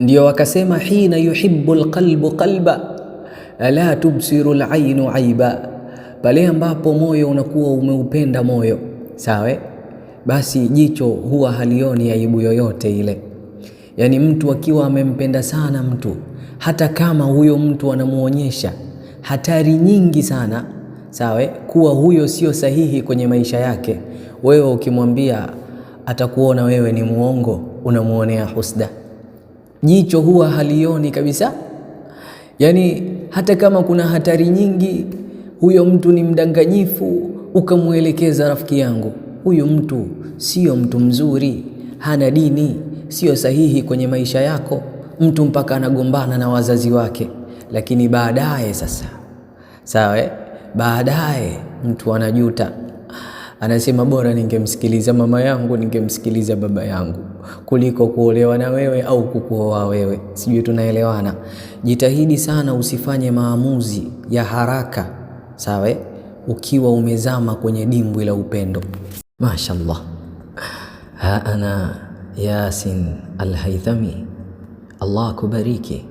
Ndio wakasema hina yuhibbu alqalbu qalba la tubsiru alainu aiba, pale ambapo moyo unakuwa umeupenda moyo, sawa, basi jicho huwa halioni aibu yoyote ile. Yaani mtu akiwa amempenda sana mtu, hata kama huyo mtu anamuonyesha hatari nyingi sana, sawa, kuwa huyo sio sahihi kwenye maisha yake, wewe ukimwambia atakuona wewe ni muongo, unamuonea husda. Jicho huwa halioni kabisa, yaani hata kama kuna hatari nyingi, huyo mtu ni mdanganyifu, ukamwelekeza rafiki yangu, huyu mtu sio mtu mzuri, hana dini, sio sahihi kwenye maisha yako. Mtu mpaka anagombana na wazazi wake, lakini baadaye sasa, sawa, baadaye mtu anajuta, anasema bora ningemsikiliza mama yangu, ningemsikiliza baba yangu kuliko kuolewa na wewe au kukuoa wewe. Sijui tunaelewana? Jitahidi sana usifanye maamuzi ya haraka, sawa, ukiwa umezama kwenye dimbwi la upendo. Mashallah. Ha ana Yasin Alhaithami, Allah akubariki.